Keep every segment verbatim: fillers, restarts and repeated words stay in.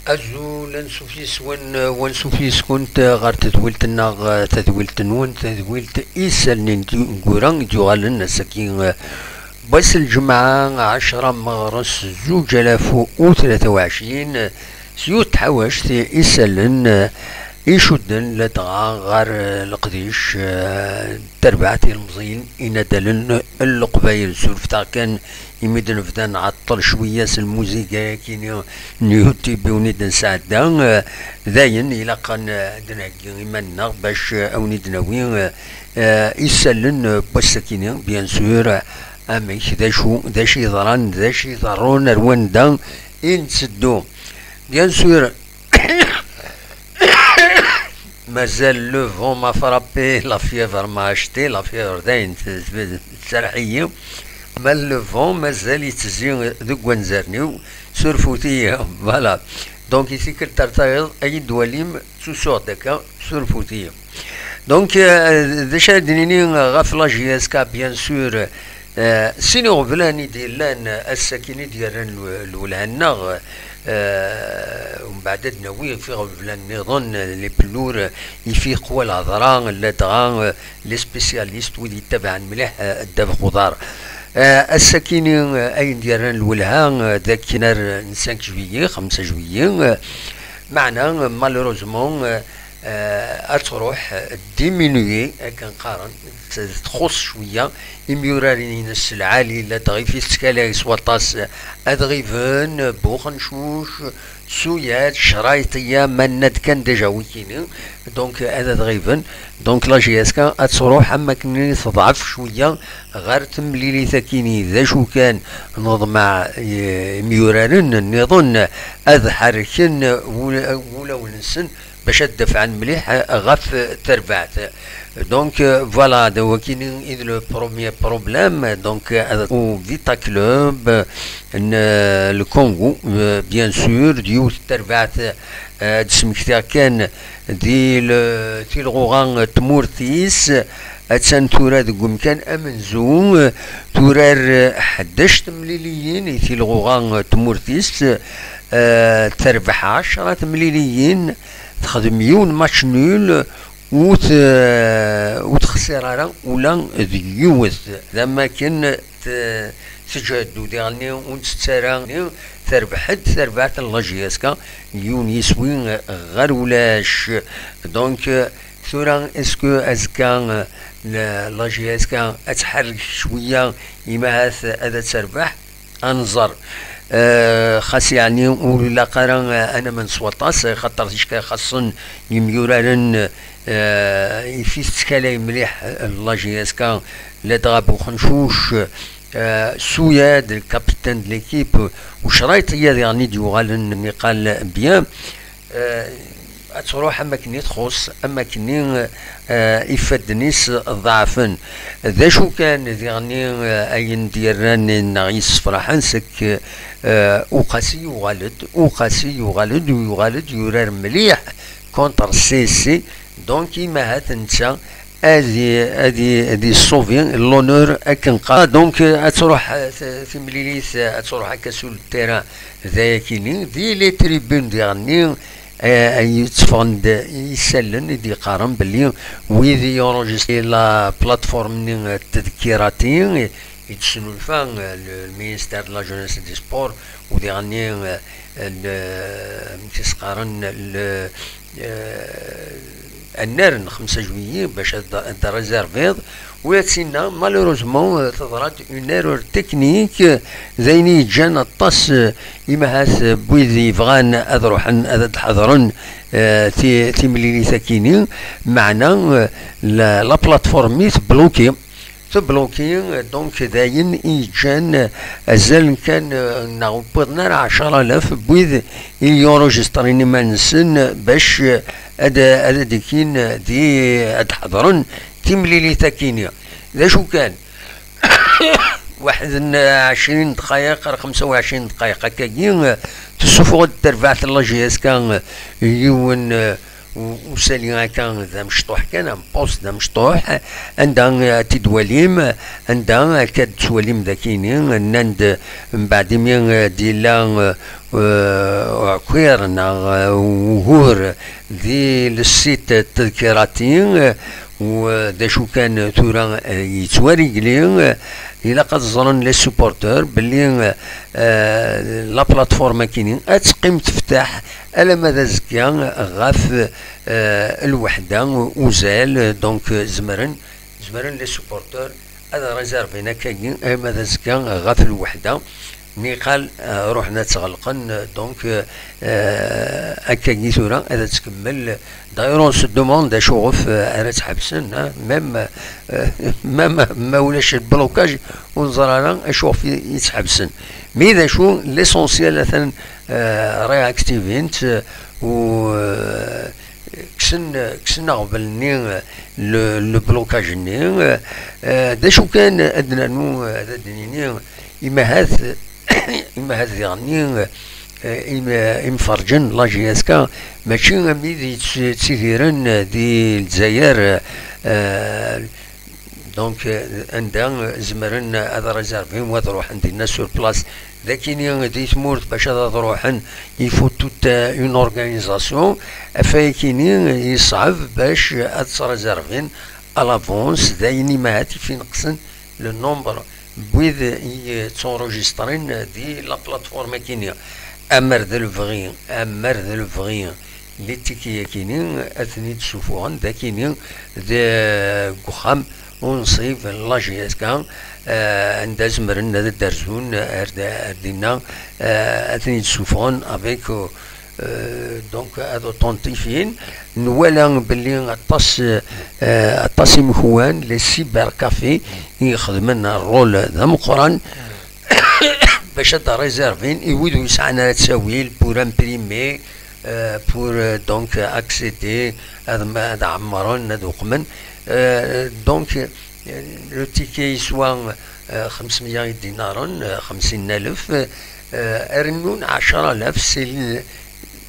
Azul, ansuf yes-wen, wansuf yes-kunt ɣer tedwilt-nneɣ, tadwilt-nwen, tadwilt Isallen n Tineggura i d-yuɣalen ass-agi, wass n lǧemɛa, ɛecra meɣres zuǧ alaf u tlata u ɛecrin, s yiwet tḥawact Isallen icudden ladɣa ɣer leqdic, eh, n terbaɛt ilemẓiyen inaddalen n Leqbayel. Surfet-aɣ kan imi d-nebda nɛeṭṭel cwiya s lmuziga-agi-ni n YouTube i wen-id-nesɛedda. Eh, dayen, ilaq ad n-, ad d-nheggi iman-nneɣ bac, eh, ad wen-id-nawi, eh, eh, isallen, eh, n wass-agi-ni, bien sûr, eh, amek, d acu, d acu yeḍran, d acu iḍerrun, ar wanda i nteddu. Bien sûr, mazal le vent m'a frappé, la fièvre m'a acheté, la fièvre dayen t-, t-, tserreḥ-iyi. Ma le vent mazal yettezzi deg wanzaren-iw, surfut-iyi. Voilà. Donc, i tikkelt ar tayeḍ, ay d-twalim, ttusuɣ-d akka, surfut-iyi. Donc, euh, d acu ara d-nini ɣef la J S K, bien sûr, euh, sin iɣeblan i d-yellan ass-akin i d-yerran lw-, lwelha-nneɣ, euh, umbeɛd ad d-nawi ɣef iɣeblan nniḍen, les plus lourds, euh, ifiq wa lhedra, ladɣa, euh, les spécialistes, wid yettabaɛen mliḥ, euh, ddabex uḍar. Euh, ass-akini, euh, ayen d-yerran lwelha, euh, d akken ar n cinq juillet, xemsa juillet, euh, meɛna, euh, malheureusement, euh, euh, ad truḥ, euh, diminuer, akken qqaren, t-, txuṣ cwiya imyuraren-ines lɛali, ladɣa ifi tettkala s waṭas, euh, ad ɣiben, euh, Buxencuc, Suyat, Crayṭiya, ma nenna-d kan déjà wikini, donc ad, ad ɣiben. Donc la J S K ad truḥ am akken teḍɛef cwiya ɣer temlilit-akini. D acu kan, neḍmeɛ, eh, imyuraren nniḍen ad ḥerrken wul-, wulawen-nsen bac ad dafɛen mliḥ ɣef terbaɛt. Donc, euh, voilà, d wakini i d le premier problème. Donc, euh, au Vita Club, euh, n, euh, le Congo, euh, bien sûr, d yiwet n terbaɛt, euh, ad d-smektiɣ kan di le, tilɣuɣa n tmurt-is, attan tura deg umkan amenzu, euh, turar, euh, ḥdac temliliyin i tilɣuɣa n tmurt-is, euh, terbeḥ ɛecra temliliyin, texdem yiwen match nul, ur t-, ur texsir ara ula d yiwet. D am akken t-, teǧhed, u diɣenni ur nettett ara. Terbeḥ-d terbaɛt n la J S K, yiwen yiswi ɣer ulac. Donc, tura, est-ce que azekka, la, la J S K ad tḥerrek cwiya, imahat ad, ad terbeḥ? Ad nẓer. Eh, xas yeɛni ur ilaq ara, eh, ad namen s waṭas, eh, xaṭer ticki xaṣṣen yimyuraren, eh, ifi tettkala mliḥ, eh, la J S K, ladɣa Buxencuc, eh, Suyad, le capitaine de l'équipe, u Crayṭiya diɣen i d-yuɣalen niqal bien. Eh, ad truḥ am akken i txuṣ, am akken i, eh, ifadden-is ḍeɛfen. D acu kan diɣen, eh, ayen d-yerran neɣ yessefraḥen, c'est que, eh, Uqasi yuɣal-d, Uqasi yuɣal-d, u yuɣal-d yurar mliḥ contre C S C. Donc, imahat netta ad i-, ad i-, ad yessuvi l'honneur akken qqar. Donc, eh, ad truḥ, eh, t-, timlilit, eh, ad truḥ akka sur le terrain d ayakini. Di les tribunes diɣenni, eh, ay yetteffɣen-d isallen i d-yeqqaren belli wid i yurujistin la plateforme-nni n tedkirati i d-tesnulfa, eh, le, le ministère de la Jeunesse et des Sports, u diɣenni, eh, le, amek i s-qqaren, le, eh, annar n xemsa juillet bac ad, ad d-réserviḍ, u ad tinna, malheureusement, eh, teḍra-d une erreur technique, eh, d ayen i yeǧǧan aṭas, eh, imahat, eh, n wid yebɣan ad ruḥen ad, ad ḥeḍren, eh, ti-, timlilit-akini, meɛna, eh, la, la plateforme-i tebluki. Tebluki, donc, d ayen i yeǧǧan, eh, azal kan, eh, neɣ ur wwiḍen ara ɛecra alaf n wid i yurujistrin iman-nsen bac, eh, ad, ad d-ikin, eh, di, ad ḥeḍren timlilit-akini. D acu kan, waḥed n ɛecrin dqayeq ar xemsa u ɛecrin dqayeq akkagi, eh, tessufuɣ-d terbaɛt n la J S K, eh, yiwen, eh, u-, usali akka d amecṭuḥ kan, un poste d amecṭuḥ, anda, eh, ad t-id-twalim, anda akka d-tettwalim d akini, nnan-d, mbeɛd imi, eh, d-yella, eh, eh, uɛkwir neɣ, eh, ugur di le site n tedkirati, eh, u, eh, d acu kan tura, eh, yettwarigli, eh, ilaq ad ẓren les supporteurs belli, eh, la plateforme-akini ad teqqim teftaḥ alamma d azekka ɣef, eh, lweḥda uzal, donc, eh, zemren, zemren les supporteurs ad réservin akkagi alamma d azekka ɣef lweḥda. Niqal, eh, ruḥen ad tt-ɣelqen, donc, eh, eh, akkagi tura ad tt-tkemmel. D'ailleurs, on se demande acuɣef, eh, ara tt-ḥebsen, hein, même, eh, même ma ulac blocage, ur neẓri ara acuɣef i, i tt-ḥebsen. Mais d acu, l'essentiel atan, eh, réactivin-tt, eh, u, eh, kksen, kksen aɣbel-nni, eh, le, le blocage-nni, eh, eh, d acu kan ad d-nernu, eh, ad d-nini, imahat, imahat diɣenni, eh, im-, imferǧen la J S K, mačči am wid yettidiren di Lezzayer, eh, donc, eh, anda zemren ad réservin u ad ruḥen dinna sur place. D akini di tmurt bac ad, ad ruḥen, il faut toute, eh, une organisation. Ɣef wayakini yeṣɛeb bac ad tt-réservin à l'avance, d ayen imahat i f-ineqsen le nombre n wid i yettunrujistrin di la plateforme-akini. Amer d lebɣi, amer d lebɣi, les tickets-akini ad ten-id-ssufuɣen d akini deg uxxam unṣib n la J S K, eh, anda zemren ad d-rzun ar d-, ar dinna, eh, ad ten-id-ssufuɣen avec, eh, donc, ad authentifier. Nwala belli aṭas, eh, aṭas imekwan, les cybercafés, i ixedmen rôle d ameqqran bac ad réservin i wid ur yesɛan ara ttawil pour imprimer, eh, pour, eh, donc, accéder, ad, ad ɛemmren, ad uqmen. Eh, donc, eh, le ticket yeswa, eh, xemsmeyya idinaren, eh, xemsin alef, eh, rennun ɛecra alaf, c'est le,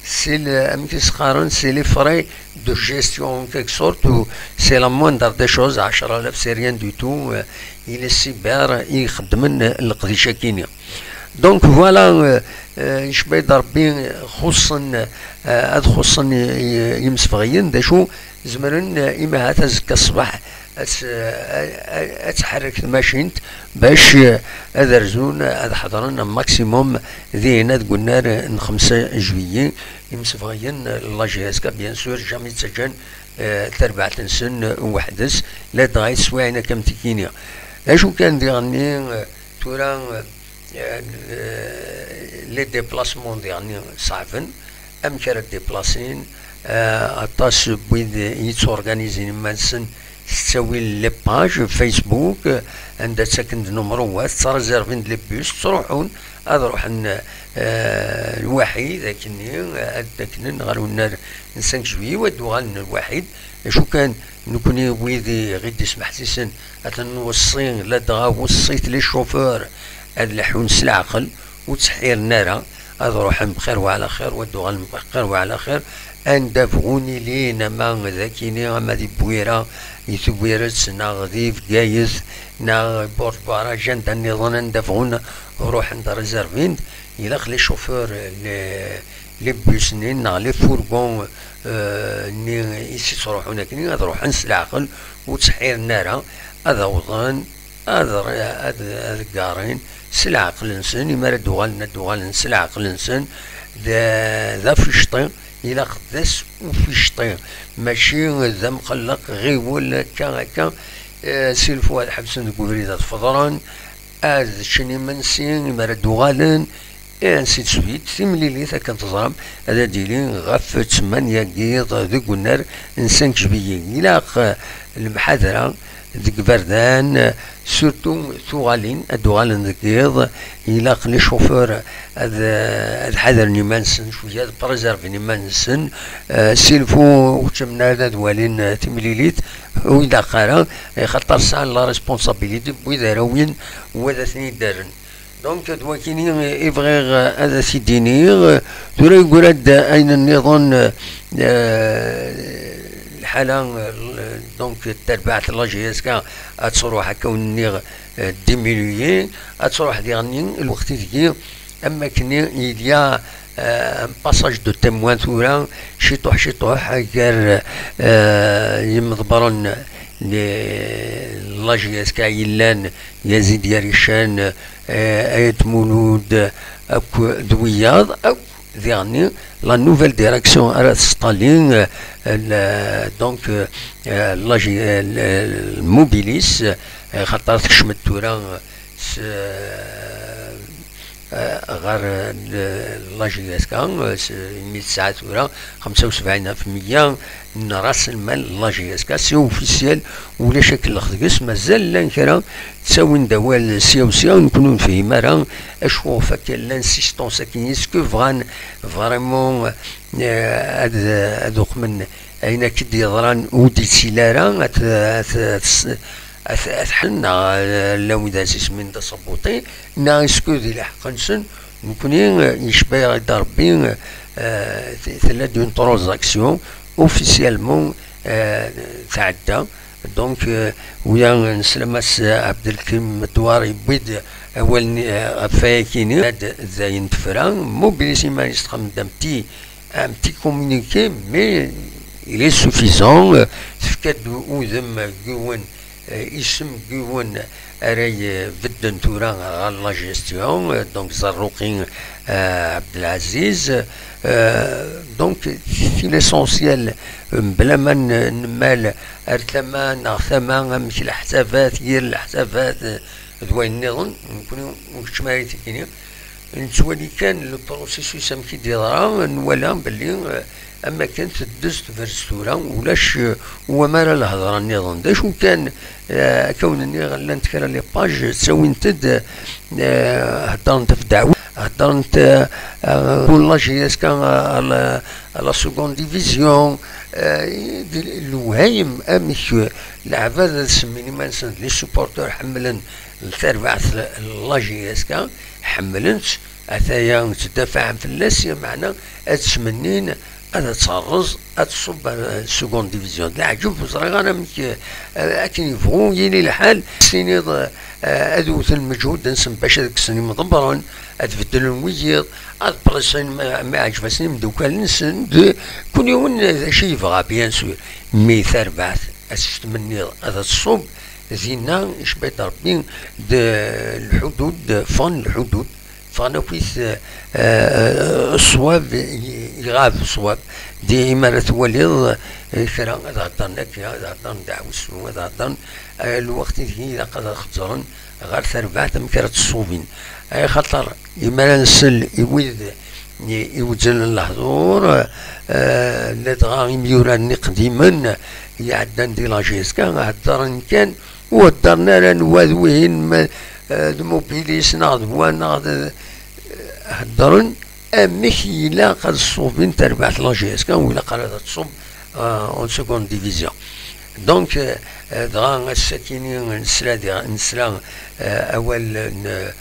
c'est le, amek i s-qqaren, c'est les frais de gestion en quelque sorte, ou c'est la moindre des choses, ɛecra alaf, c'est rien du tout, eh, i les cyber i ixeddmen leqdic-akini. Donc voilà, euh, euh, icebba-d Rebbi xuṣṣen, euh, ad xuṣṣen i, i, imsefɣiyen, d acu zemren, euh, imahat azekka ṣṣbeḥ ad, ad, ad tḥerrek tmacint bac, euh, ad rzun, ad ḥeḍren maximum dihin deg unnar n xemsa juillet, imsefɣiyen, euh, la J S K, bien sûr, jamais ttaǧǧan, euh, tarbaɛt-nsen, euh, weḥd-s, ladɣa i teswiɛin akka am tikini. D acu kan diɣenni, euh, tura, euh, les déplacements diɣenni ṣeɛben, amek ara déplacin, euh, aṭas n wid yetturganizin iman-nsen s ttawil les pages Facebook, euh, anda ttaken-d numruwat, ttréservin-d les bus, ttruḥun, ad ruḥen, euh, lwaḥid, akkenni, ad d-aknen ɣer unnar n cinq juillet, u ad d-uɣalen lwaḥid. D acu kan, nekkni wid i ɣ-id-ismeḥsisen, atan nweṣṣi, ladɣa weṣṣit les chauffeurs ad leḥḥun s leɛqel, ur ttḥiren ara, ad ruḥen bxir wa ɛla xir, u ad d-uɣalen bxir wa ɛla xir, anda bɣun ilin, ama d akini, ama di Bwira, di Tebwiret, neɣ di Bgayet, neɣ Burj Baraj, anda nniḍen, anda bɣun ruḥen-d réservin-d. Ilaq les chauffeurs, les, les bus-nni, neɣ les fourgons, euh, nni i s-ittruḥun akkenni, ad ruḥen s leɛqel, ur ttḥiren ara, ad awḍen, ad, ad, ad ggarin s leɛqel-nsen, imi ara d-uɣalen, ad d-uɣalen s leɛqel-nsen. D, d aficcṭi, ilaq d ass uficcṭi, mačči d amqelleq, ɣiwel, akka, akka, eh, silfu ad ḥebsen deg ubrid ad feḍren, ad ččen imensi, imi ara d-uɣalen, et ainsi de suite. Timlilit, akken teẓram, ad d-tili ɣef ttmanya n yiḍ deg unnar n cinq juillet. Ilaq, eh, lemḥadra deg iberdan, eh, surtout tuɣalin, ad d-uɣalen deg yiḍ. Ilaq les chauffeurs ad, eh, ad ḥadren iman-nsen cwiya, ad préserven iman-nsen, eh, silfu ur ttmen ara ad walin, eh, timlilit, ur ilaq ara, eh, xaṭer sɛan la responsabilité n wid ara awin, wid ad ten-idaren. Donc, d wakini i bɣiɣ, eh, ad as-id-iniɣ. Tura yeggra-d ayen nniḍen, eh, lḥala, eh, donc, tarbaɛt n la J S K ad truḥ, akka wen-nniɣ, eh, diminuer, ad truḥ diɣenni lweqt ideg Am wakken il y a, euh, un passage de témoin tura, ciṭuḥ ciṭuḥ, gar, euh, yimḍebbren n la J S K yellan, Yazid Yarican, euh, Ayt Mulud, akk d wiyaḍ, akk diɣenni la nouvelle direction ara tesṭalli, euh, le- donc, euh, euh, la J- euh, le- le Mobilis, euh, xaṭer tekcem-d tura s, euh, euh, ɣer, euh, le- la J S K, euh, s- imi tesɛa tura xemsa u sebɛin ɣef meyya n ras lmal n la J S K, c'est officiel, ulac akellex deg-s, mazal llan kra ttawin-d awal sya u sya, nekkni ur nefhim ara acu ɣef akka l'insistance-agi, est-ce que bɣan vraiment, euh, ad, ad uqmen ayen akka i d-yeḍran ur d-yettili ara, ad, ad, ad, ad, ad ḥellen, neɣ, euh, llan wid ara s-ismin d aṣabuṭi, neɣ est-ce que di lḥeqq-nsen, nekkni, euh, yecba-yaɣ-d Rebbi, euh, t- tella-d une transaction officiellement, euh, tɛedda. Donc, euh, wiya, neslam-as, euh, Abdelkrim Medwar yewwi-d awal-nni, euh, ɣef wayakini, d d ayen tefra, Mobilis iman-is txemmem-d am ti un petit communiqué, mais il est suffisant. Euh, tefka-d udem n yiwen, euh, isem n yiwen ara ibedden tura ɣer la gestion, euh, donc Zarruqi, euh, Abdelaziz. Euh, donc, c'est l'essentiel, euh, mebla ma n- nemmal ar tama neɣ tama, amek leḥsabat, yir leḥsabat, euh, d wayen nniḍen, nekkni ur keččem ara i tikini. Nettwali kan le processus amek i d-yeḍra, nwala belli, euh, am akken teddez tberrez tura, ulac, euh, wamar a lhedra nniḍen. D acu kan, euh, akka wen-nniɣ, llant kra les pages, ttawint-d, euh, heddrent ɣef ddeɛwa, heddrent, euh, euh, pour la J S K à la, à la seconde division, euh, d lewhayem amek, euh, leɛbad ad semmin iman-nsen d les supporters ḥemmlen tarbaɛt n la J S K, ḥemmlen-tt, ataya ttdafaɛen fell-as, meɛna ad smennin ad terreẓ, ad tṣubb ar seconde division. D leɛǧeb, ur ẓriɣ ara amek, eh, akken yebɣu yili lḥal. Tiniḍ, eh, ad wten lmeǧhud-nsen bac ad kksen imḍebbren, ad beddlen wiyiḍ, ad ppṛiṣin ma, ma iɛǧeb-asen imeddukal-nsen, d kul yiwen d acu yebɣa, bien sûr. Mi tarbaɛt ad s-tmenniḍ ad tṣubb, dinna icba-d Rebbi d lḥudud, ffɣen lḥudud, ffɣen akkit, eh, ṣṣwab, i- iɣab ṣṣwab. Di imi ara twaliḍ, eh, kra ad heddren akka, ad heddren ddeɛwessu, ad heddren, eh, lweqt ideg ilaq ad xezzren ɣer terbaɛt amek ara tt-ṣṣubin. Axaṭer imi ara nsel i wid i- iweznen lehdur, eh, ladɣa imyura-nni iqdimen iɛeddan di la J S K, heddren kan, ur heddren ara anwa d wihin, ma, eh, d Mobilis neɣ d wa neɣ d, heddren amek ilaq ad ṣṣubin tarbaɛt la J S K, ur ilaq ara ad tṣubb, eh, en seconde division. Donc, eh, eh, dɣa ass-akini nesla, diɣ- nesla, eh, awal n, eh,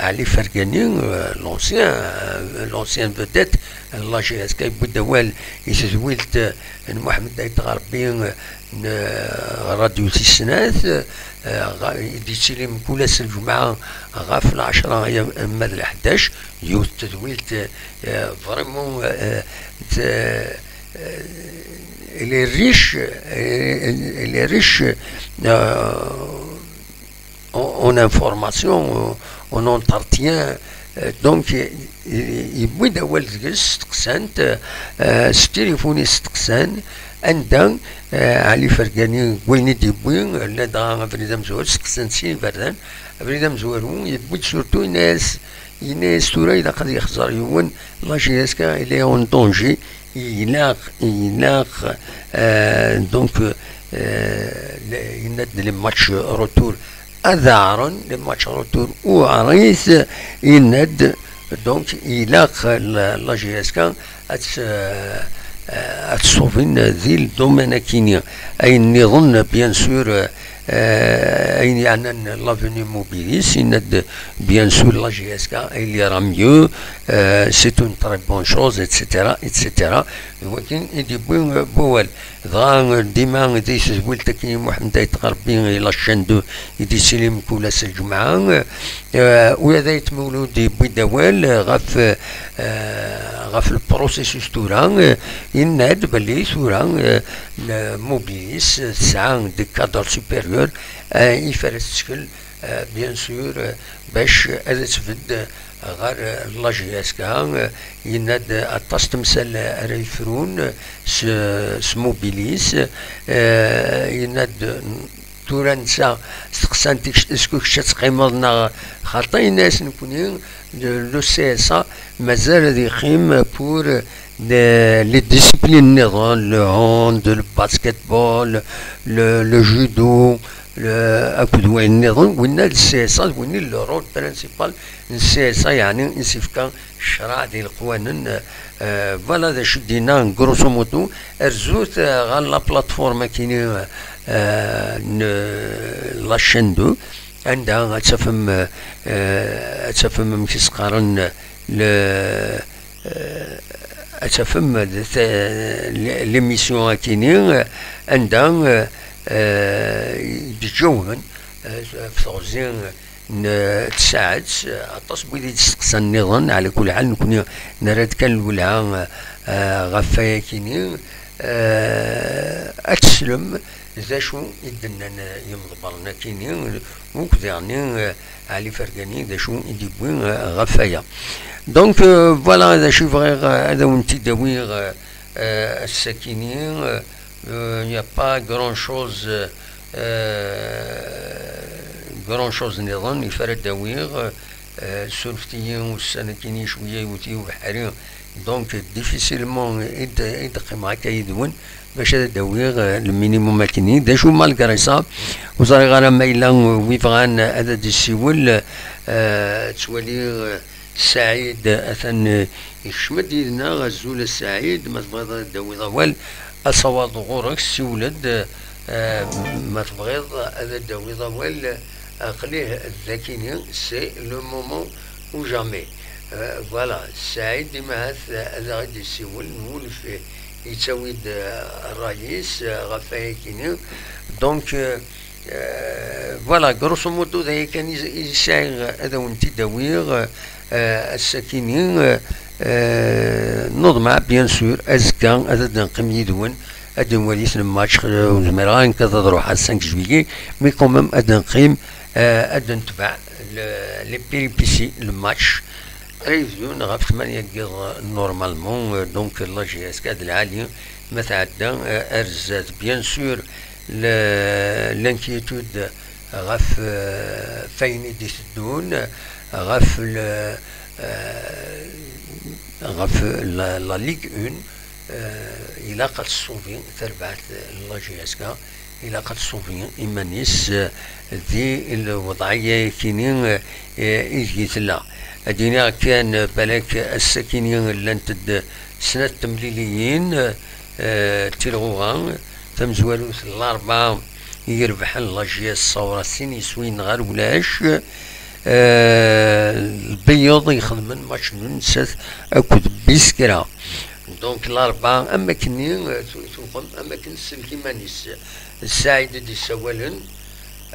Ali Fergani, eh, l'ancien, eh, l'ancien vedette n la J S K, yewwi-d awal i tedwilt, eh, n Muḥemmed Ayt Ɣerbi, eh, n, eh, Radio Tis Snat, eh, ɣ- i d-yettili mkul ass n lǧemɛa ɣef lɛecṛa ya- ma d leḥdac, yiwet tedwilt, eh, vraiment, eh, t- euh, elle est riche, elle, elle est riche, euh, en, en information, en, en entretien. Euh, donc, i- i- yewwi-d awal deg-s, steqsan-t, euh, s tilifun i steqsan, anda, euh, Ali Fergani, wayen i d-yewwi, ladɣa abrid amezwaru, steqsan-t sin iberdan, abrid amezwaru, yewwi-d surtout, yenna-yas, yenna-yas tura ilaq ad yexẓer yiwen, la J S K, elle est en danger, ilaq, ilaq, euh, donc, euh, le- yenna-d les matchs retour ad ɛren, les matchs retour uɛrit, yenna-d, donc, ilaq la, la J S K ad, euh, ad ṣṣubin di le domaine akini. Ayen nniḍen, bien sûr, euh, euh, ayen yeɛnan l'avenue Mobilis, yenna-d, bien sûr, la J S K, il ira mieux, euh, c'est une très bonne chose, et cetera, et cetera. D wakken i d-yewwi, euh, wawal. Dɣa, euh, dima di tedwilt akken i Muḥend Ayt Ɣerbi i la chaîne deux i d-yettili mkul ass n lǧemɛa, euh, ula d Ayt Mewlud yewwi-d awal, euh, ɣef, euh, ɣef le processus tura, euh, yenna-d belli tura, euh, le Mobilis, euh, tesɛa des cadres supérieurs, euh, i ara tettkel, euh, bien sûr, euh, bac ad tbedd, euh, ɣer, euh, la J S K, euh, yenna-d aṭas n temsal ara yefrun, euh, s, s Mobilis, euh, yenna-d tura netta steqsan-t, "Est-ce que kečč ad teqqimeḍ neɣ xaṭi?" Yenna-as nekni, le, le C S A mazal ad yeqqim pour, euh, les, les disciplines nniḍen, le hand, le basketball, le, le judo, le, akked wayen nniḍen, winna d C S A, d winna le rôle principal n C S A, yeɛni i s-yefka ccreɛ di leqwanen, euh, voilà d acu i d-yenna grosso modo. Rrezut, euh, ɣer la plateforme akini, euh, n la chaîne deux, anda ad tafem, euh, ad tafem amek i s-qqaren, le, euh, ad tafem d ta-, l'émission akini, euh, anda, euh, euh, d-ǧǧawen, euh, ɣef teɣzi n tsaɛet, aṭas n wid i d-isteqsan nniḍen, ɛla kul ḥal, nekni nerra-d kan lwelha, eh, ɣef wayakini, eh, ad teslem d acu i d-nnan, eh, yimḍebbren akini, ukk diɣen, eh, Ɛli Fergani, d acu i d-yewwi, eh, ɣef waya. Donc, euh, voilà, d acu i bɣiɣ, eh, ad awen-t-id-awiɣ, eh, eh, ass-akini, eh, Euh, il n'y a pas grand chose, euh, euh, grand chose nniḍen i ara d-awiɣ, euh, surfet-iyi ussan-agi cwiya, iwet-iyi ubeḥri, donc difficilement i d-, i d-qqimeɣ akka yid-wen bac ad d-awiɣ, euh, le minimum akkenni. D acu, malgré ça, ur ẓriɣ ara ma yella, euh, wi bɣan ad d-yessiwel, euh, ttwaliɣ, euh, Saɛid, atan, eh, ikcem-d yid-neɣ. Azul a Saɛid, ma tebɣiḍ ad d-tawiḍ awal, asawaḍ ɣur-k, siwel-d. Eh, ma tebɣiḍ ad d-tawiḍ awal, aql-i d akini, c'est le moment ou jamais. Eh, voilà, Saɛid, imahat ad aɣ-d-yessiwel, nwulef yettawi-d, eh, ṛṛay-is, eh, ɣef wayakini. Donc, eh, Euh, voilà, grosso modo, d aya kan i, i sɛiɣ ad awen-t-id-awiɣ, euh, ass-akini, euh, euh, neḍmeɛ, bien sûr, azekka ad, ad neqqim yid-wen, ad nwali lmatch, euh, ur zmireɣ ara nekk ad, ad ruḥeɣ cinq juillet, mais quand même ad neqqim, euh, ad netbeɛ le, les péripéties, le match, ay d-yun ɣef tmanya n yiḍ, normalement, euh, donc la J S K d lɛali, ma tɛedda, euh, ar zdat, bien sûr, le, l'inquiétude ɣef, euh, ɣef wayen i d-iteddun, ɣef le, euh, ɣef la, la Ligue un, euh, ilaq ad tṣubi terbaɛt n la J S K, ilaq ad tṣubi iman-is, euh, di lewḍeɛ-agi-ni, euh, ideg i tella. Ad d-iniɣ kan, euh, balak ass-akini llant-d snat temliliyin, euh, tilɣuɣa, tamezwarut n Larebɛa i irebḥen la J S Saoura sin yiswiyen ɣer ulac, euh, Lbeyyeḍ ixedmen match nul nettat akked Biskra. Donc Larebɛa am akkenni, euh, tu-, tuɣem am akken tsellek iman-is. Saɛid i d-yessawalen.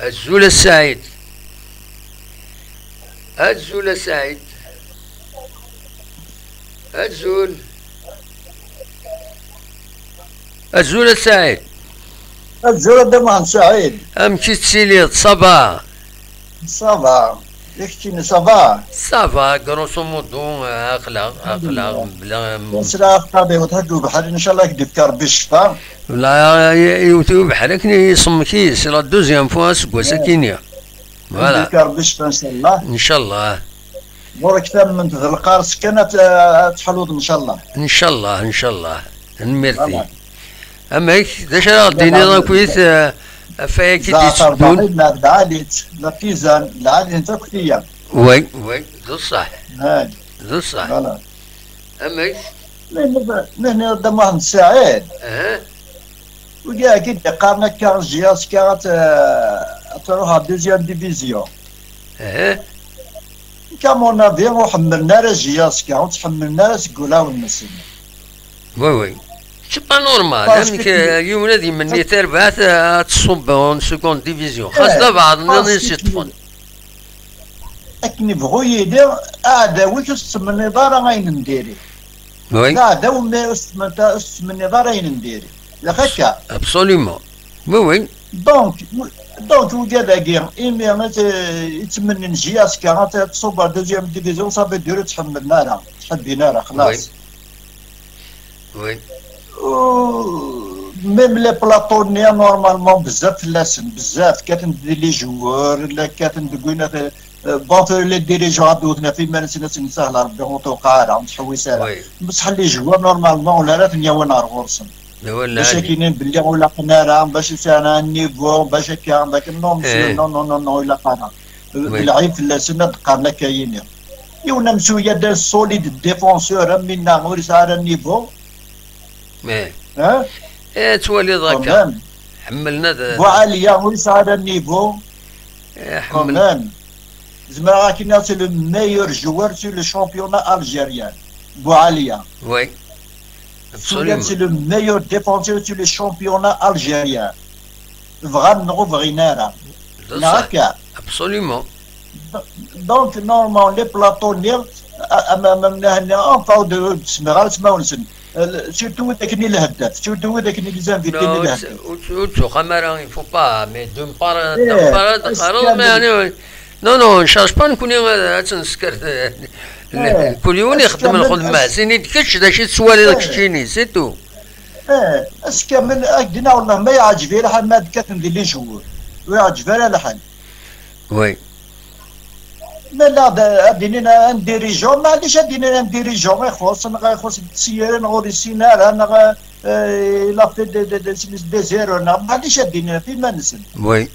Azul a Saɛid. Azul a Saɛid. Azul. Azul a Saɛid. Azul a Dda Muḥend Saɛid. Amek i tettiliḍ? Ça va? Ça va. I keččini, ça va? Ça va, grosso modo, aql-aɣ, aql-aɣ, bla. Sla axtabi, wa tḥeddu bḥal, inchallah, ak-d-ifka Rebbi ccfa. La, i-, iwet-iyi ubeḥri akken i iṣemmek-iyi, c'est la deuxième fois aseggas-akini. Voilà. Ad k-Rebbi ccfa, ncallah. Ncallah. Ɣur-k tamment d lqaṛes kan ad t-, ad teḥluḍ, ncallah. Ncallah, ncallah. Tanemmirt-ik. Voilà. Amek, d acu ara ɣ-d-tiniḍ akkit, eh, ɣef wayagi i d-itteddun? Zeɛter Baɛid, neɣ d Ɛalit, la Tizan, lɛali n taktiya. Way, way, d ṣṣeḥ. Hay. D ṣṣeḥ. Voilà. Amek? Nehni, nehni Dda Muḥend Saɛid. Aha. Wigi i d-iqqaren akka, J S K ad, eh, Truḥ ɣer deuxième division. Eh. Comme on a dit, ur ḥemmlen ara J S K, ur tt-ḥemmlen ara seg ulawen-nsen. Oui, oui. C'est pas normal. Parce que amek, euh, yiwen ad imenni tarbaɛt, euh, ad tṣubb en seconde division? Xas d abeɛḍ nniḍen i s-yeṭṭfen. Akken ibɣu yili, aɛdaw-ik ur s-tettmenniḍ ara ayen n diri. Oui. D aɛdaw, mais ur s-tettmenniḍ ara ayen n diri. Ilaq akka. Absolument. Oui, oui. Donc, donc, wigad-agi, imi i t-, i ttmennin J S K, ad t-, ad tṣubb ɣer deuxième division, ça veut dire ur tt-ḥemmlen ara, ur tt-ḥebbin ara, xlas. Oui. Oui. Euh, même les plateaux-nni, normalement, bezzaf fell-asen, bezzaf, kkaten-d di les joueurs, la kkaten deg win, euh, bon, les dirigeants ad wten ɣef iman-nsen, ad sen-yessahel Rebbi, ur tewqeɛ ara, ur nettḥewwis ara. Oui. Beṣṣeḥ les joueurs, normalement, ula ara ten-yawin ɣer ɣur-sen. Bac ad k-inin belli ur laqen ara, bac ur sɛin un niveau, bac akka, bac non, monsieur, non, non, non, non, ur ilaq ara. D lɛib fell-asen ad qqaren akka yini. Yiwen amsuya d solide défenseur, am winna ur yesɛi ara niveau. Eh. Eh, tettwaliḍ akka. Quand même. Ḥemmlen ad Buɛaliya ur yesɛi ara niveau. Eh, quand même. Zemreɣ ad k-iniɣ, c'est le meilleur joueur sur le championnat algérien. Buɛaliya. Oui. Absolument. C'est le meilleur défenseur sur le championnat algérien. Bɣan neɣ ur bɣin ara. Neɣ akka. Absolument. Donc, normalement, les plateaux-nni, am, am, am, nehni, enfin, ur d-smiɣ ara ismawen-nsen. Euh, surtout wid akken i lheddaf, surtout wid akken i les invités n lheddaf. Ur tt-, ur tt-, ur tt-uxxam ara, il faut pas, mais d'une part, eh, d'une part, ad teqqareḍ, mais, non, non, ne cherche pas, nekkni ad, ad tt-nesker, eh, kul yiwen ixeddem lxedma-s, ini-d kečč d acu i tettwaliḍ keččini, c'est tout. Eh, ass kamel, ad k-d-iniɣ, wellah, ma yeɛǧeb-iyi lḥal, ma ad kkaten di les joueurs. Ur yeɛǧeb ara lḥal. Oui. Ma la d-, ad d-inin un dirigeant, maɛlic ad d-inin un dirigeant ixuṣ, neɣ ixuṣ deg tsirin, neɣ ur yessin ara, neɣ, eh, il a fait des, des, des, des erreurs, neɣ maɛlic ad d-inin ɣef iman-nsen. Oui.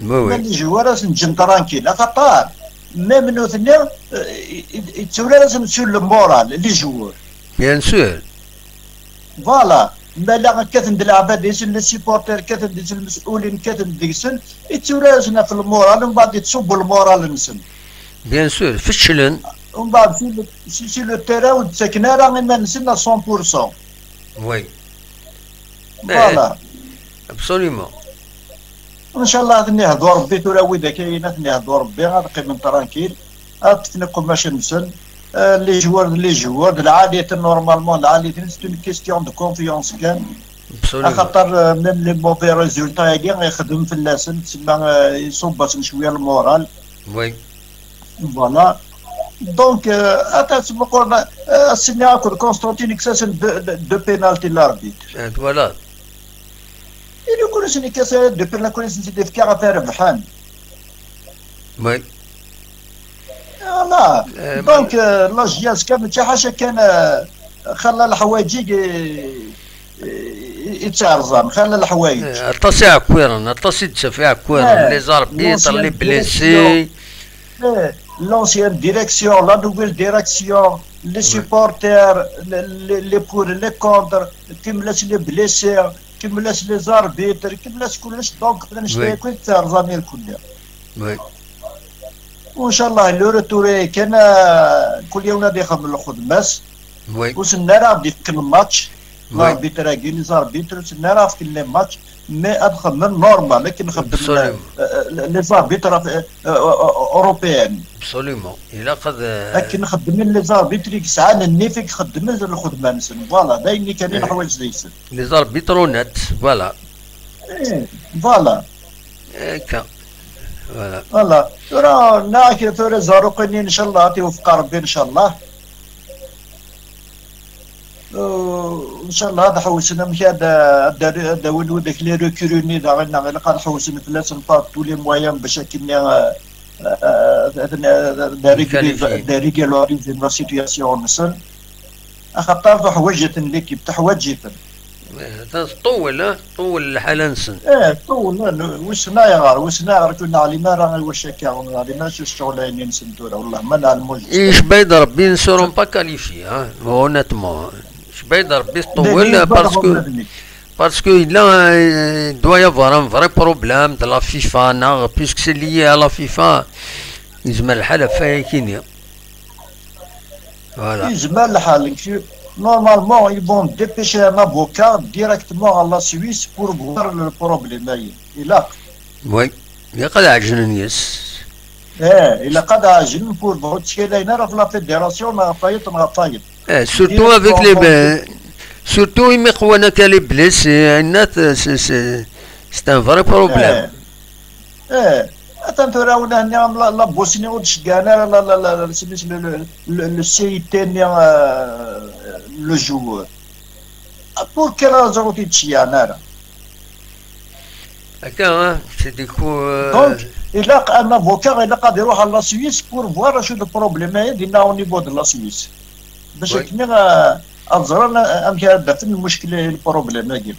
Oui, oui. Ma les joueurs ad sen-ǧǧen tranquille, axaṭer même nutni, eh, i, i, itturar-asen sur le moral, les joueurs. Bien sûr. Voilà. Ma la kkaten-d leɛbad-nsen, les supporters kkaten-d, lmesulin kkaten-d deg-sen, itturar-asen ɣef lmural, mbeɛd ittṣubbu lmural-nsen. Bien sûr, feclen. Mbeɛd si le, si, si le terrain ur d-ttaken ara iman-nsen à cent pour cent. Oui. Voilà. Eh, absolument. Ncallah ad ten-ihdu Rebbi tura, widak ayen ad ten-ihdu Rebbi, ad qqimen tranquille, ad ṭṭfen iqumacen-nsen. Euh, les joueurs, les joueurs, d lɛali-ten, normalement, lɛali-ten, c'est une question de confiance kan. Absolument. Axaṭer, euh, même les mauvais résultats-agi, ixdem fell-asen, tsemma, euh, iṣubb-asen cwiya lmural. Oui. Voilà. Donc, euh, ata ttmuqul, euh, ass-nni akked Constantine, kkes-asen deux, deux, deux pénalty l'arbitre. Eh, voilà. Ili ur asen-ikkes ara deux pénalty, ur asen-tt-id-ifka ɣef rebḥen. Oui. Voilà. Euh, donc, euh, la J S K mačči ḥaca kan, euh, xalla leḥwayeǧ i, i, i, i tt-iɛerẓen, xalla leḥwayeǧ. Eh, aṭas iɛekkiren, aṭas i d-taf iɛekkiren, eh, les arbitres, les blessés. Eh, l'ancienne direction, la nouvelle direction, les supporters, les, les, les pour, les contre, kemmel-as les blessés, kemmel-as les arbitres, kemmel-as kullec, donc, d annect-a yakk i d-terẓam irkelli. Oui. Ncallah, le retour kan, euh, kul yiwen ad ixdem lxedma-s. Oui. Ur sen ara ad d-ifken match. Oui. L'arbitre-agi, les arbitres, ur sen ara ad fken les matchs, mais ad xedmen normal, akken xeddmen, euh, euh, les arbitres, euh, euh, européens. Absolument. Ilaq ad, euh, akken xeddmen les arbitres i yesɛan nnif i ixeddmen lxedma-nsen. Voilà, d ayen kan i neḥwaǧ deg-sen. Les arbitres honnêtes, voilà. Eh, voilà. Akka. Voilà. Voilà. Tura, nniɣ-ak tura Zaruq-nni, ncallah, ad t-iwefeq Rebbi, ncallah. Euh, ncallah ad ḥewsen amek ad, ad, ad awin widak les recrues-nni daɣen, neɣ ilaq ad ḥewsen fell-asen par tous les moyens bac akken, euh, euh, ad, ad, ad régulariser la situation-nsen. Axaṭer tuḥwaǧ-iten l'équipe, tuḥwaǧ-iten. Eh, teṭṭuwel, eh, teṭṭuwel lḥala-nsen. Eh, teṭṭuwel, eh, wissen ayɣer, wissen ayɣer, ur neɛlim ara i wacu akka, ur neɛlim ara s ccɣel-nni-nsen tura, wellah, ma neɛlem ur. Icba-yi-d Rebbi, ils ne seront pas qualifiés, hein, honnêtement. Icba-yi-d Rebbi teṭṭuwel, parce que, Parce que là, euh, il doit y avoir un vrai problème de la FIFA, non, puisque c'est lié à la FIFA. Yezmer lḥal ɣef waya-kini. Voilà. Yezmer lḥal. Normalement, ils vont dépêcher un avocat directement à la Suisse pour voir le problème. Ilaq. Oui. Ilaq ad ɛejlen yes. Eh, ilaq ad ɛejlen pour voir ur ttkalayen ara ɣef la fédération neɣ ɣef wayeḍ neɣ ɣef wayeḍ. Eh, surtout avec les, surtout imi qwan akka les blessés, c'est, c'est, c'est un vrai problème. Eh. Eh, atan tura win-nni am la, la Bosnie ur d-ceggɛen ara la, la, la, la, le, le, le, le C I T-nni, euh, le joueur. Pour quelle raison ur t-id-ceggɛen ara? Akka, hein, c'est des coups, euh, donc, ilaq un avocat, ilaq ad iruḥ à la Suisse pour voir acu d problème-agi dinna au niveau de la Suisse. Bac akken, euh, ad ẓren, euh, amek ara d-afen lmuckel, le problème-agi.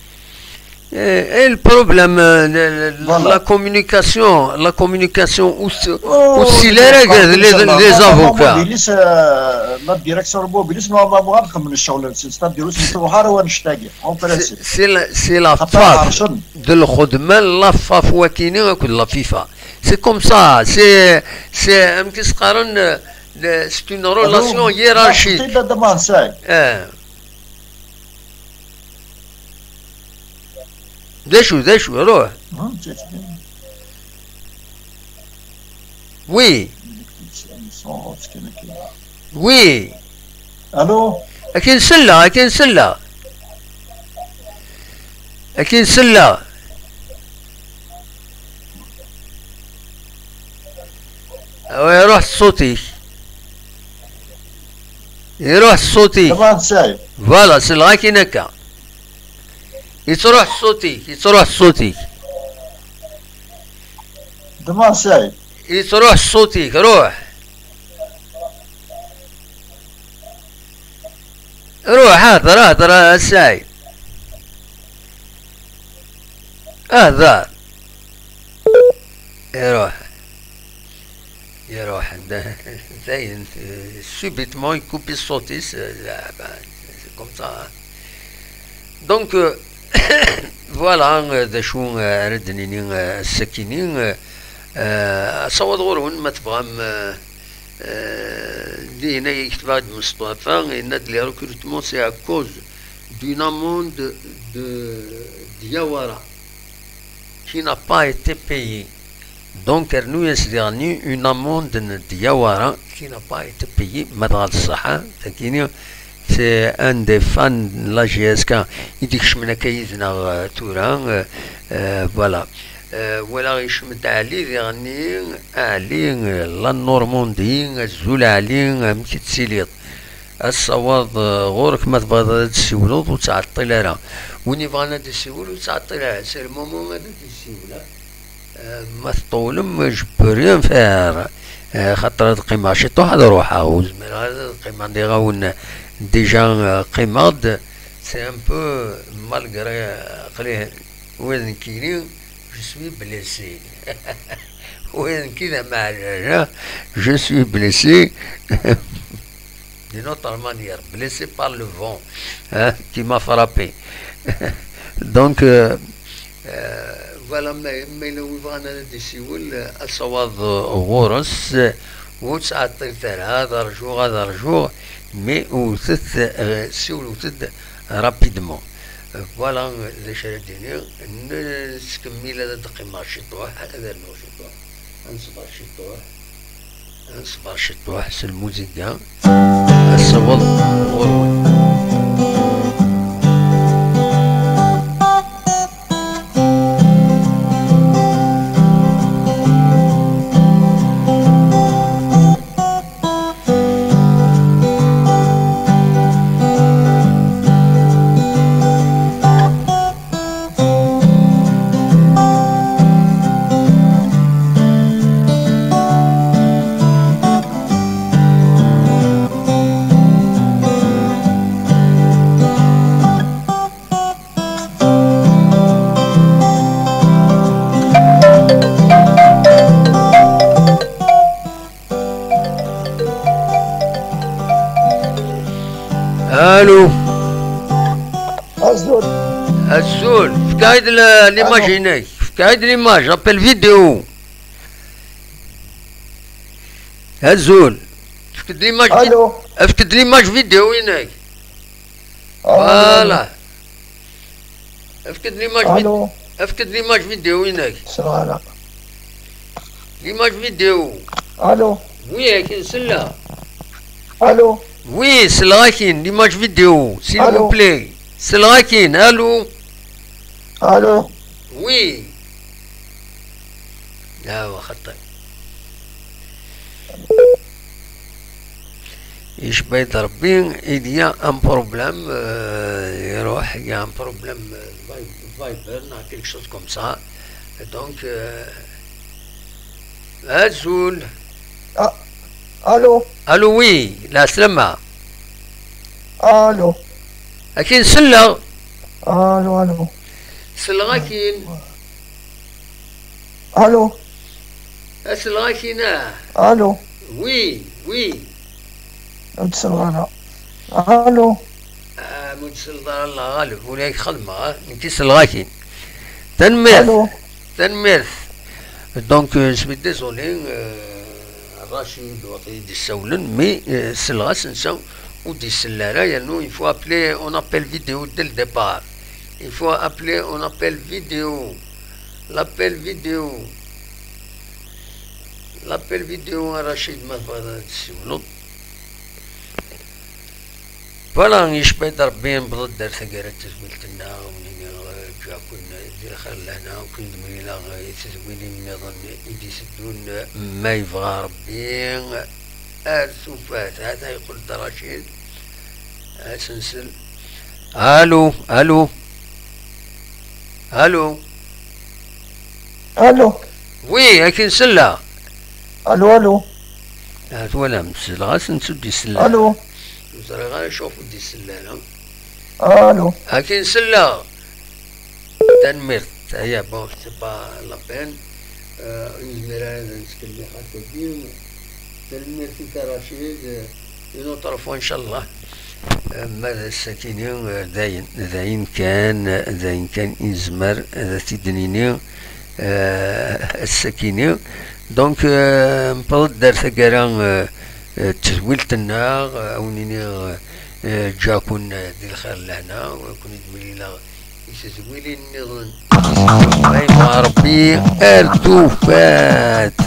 Et, et le problème, euh, le, le, la communication, la communication aussi, aussi les, les avocats. La direction n Mobilis, normalement, ad xedmen ccɣel-nsen, c'est-à-dire ur sen-truḥ ara wanect-agi, en principe. C'est la, c'est la FAF, de lxedma n la FAF wakini akked la FIFA. C'est comme ça, c'est, c'est, amek i s-qqaren, euh, c'est une relation hiérarchique. Eh. D acu, d acu, ruḥ. Oui. Oui. Allô? Akin sella, akin sella. Akin sella. Awa, iruḥ ṣṣut-ik. Iruḥ ṣṣut-ik. Voilà, selleɣ-ak-in akka. Yettruḥ ṣṣut-ik, yettruḥ ṣṣut-ik. Yettruḥ ṣṣut-ik, ruḥ. Ruḥ, hder, hder, a Saɛid. Hder. Iruḥ. Iruḥ. Dayen, subitement, ikupi ṣṣut-is, euh, c'est comme ça, hein. Donc, euh, voilà, euh, d acu, euh, ara d-nini, euh, ass-akini, euh, euh, asawaḍ ɣur-wen, ma tebɣam, euh, euh, dihin ay yekteb-aɣ-d Mustafa, yenna-d les recrutements, c'est à cause d'une amende de Diawara qui n'a pas été payée. Donc, rnu-yas diɣenni une amende n Diawara qui n'a pas été payée, ma dɣa d ṣṣeḥ, hein, takini, c'est un des fans n la J S K i d-ikecmen akka yid-neɣ, euh, tura, euh, euh, voilà. Euh, walaɣ yecmet Ɛli diɣenni, Ɛli, euh, la Normandie, azul Ɛli, amek i tettiliḍ? Asawaḍ, euh, ɣur-k, ma tebɣiḍ ad d-tessiwleḍ, ur ttɛeṭṭil ara. Win yebɣan ad d-yessiwel, ur ttɛeṭṭil ara. C'est le moment ad d-yessiwel, hein. Euh, ma tṭewlem, je peux rien faire. Euh, xaṭer ad qqimeɣ ciṭuḥ, ad ruḥeɣ. Ur zmireɣ ara ad qqimeɣ, nniɣ-awen déjà, euh, qqimeɣ-d. C'est un peu malgré, euh, aql-i, ula d nekkini, je suis blessé. Ula d nekkini d ameɛlal, hein. Je suis blessé. D'une autre manière, blessé par le vent, hein, qui m'a frappé. Donc, euh, euh, voilà, ma, ma yella win yebɣan ad d-isiwel, euh, asawaḍ, euh, ɣur-s, euh, ur ttɛeṭṭilet ara, ad rjuɣ, ad rjuɣ, mais wtet, euh, siwlet-d rapidement. Euh, voilà, euh, d acu ara d-iniɣ. N-, nettkemmil ad d-qqimeɣ ciṭuḥ, ad rnuɣ ciṭuḥ. Ad neṣber ciṭuḥ. Ad neṣber ciṭuḥ s lmuziga. Asawaḍ ɣur-wen. Allô. Azul. Azul, fk-aɣ-d la-, l'image-inek. Fk-aɣ-d l'image, appel vidéo. Azul. Fk-d l'image vid-, Allô. Fk-d l'image vidéo-inek. Allô. Voilà. Fk-d l'image vid-, Allô. Fk-d l'image vidéo-inek. Sɣala. L'image vidéo. Allô. Oui, akin sella. Allô. Oui, sella akin, l'image vidéo, s'il vous plaît. Sella akin, allô. Allô. Oui. Ah, wa xaṭi. Icba-yi-d Rebbi, il y a un problème, euh, iruḥ, il y a un problème, euh, Vi-, Viber, neɣ quelque chose comme ça. Donc, euh, azul. Ah, allô. Allô, oui, la slama. Allô. Akin selleɣ. Allô, allô. Selleɣ akin. Allô. Selleɣ akin, ah. Allô. Oui, oui. Ur d-selleɣ ara. Allô. Ah, ma ur d-selleḍ ara, Allah ɣaleb, ula i xedmeɣ, ah, nekk i selleɣ akin. Tanemmirt. Allô. Tanemmirt. Donc, euh, je suis désolé, euh, Rachid, waṭi i d-issawlen, mais, euh, selleɣ-as, nsa ur d-isell ara, yernu il faut appeler, on appelle vidéo dès le départ. Il faut appeler, on appelle vidéo. L'appel vidéo. L'appel vidéo a Rachid, ma tebɣiḍ ad tessiwleḍ. Voilà, yecba-d Rebbi, newweḍ-d ar taggara n tedwilt-nneɣ, wen-iniɣ, eh, ǧǧa-ken di lxir lehna, ken-id-mlileɣ, eh, i tedwilin nniḍen i d-iteddun, eh, ma yebɣa Rebbi, ar tufat. Hata yeqqel-d Rachid, ad s-nsel. Allô, allô. Allô. Allô. Oui, akin sella. Allô, allô. Ah, twalam, selleɣ-as, nsa ur d-isell ara. Allô. Ur ẓriɣ ara acuɣef ur d-isell ara. Allô. Akin selleɣ. Tanemmirt. Aya, bon, c'est pas la peine. Euh, ur nezmir ara ad nettkellix akkagi. Tanemmirt-ik a Rachid. Une autre fois, inchallah. Euh, ma d ass-akini, euh, dayen, dayen kan, dayen kan i nezmer ad t-id-nini, euh, ass-akini. Donc, euh, newweḍ-d ar taggara, euh, euh, n tedwilt-nneɣ, euh, a wen-iniɣ, euh, euh, ǧǧa-ken, euh, di lxir lehna, ur ken-id-mlileɣ i tedwilin nniḍen. Ma yebɣa Rebbi, ar tufat.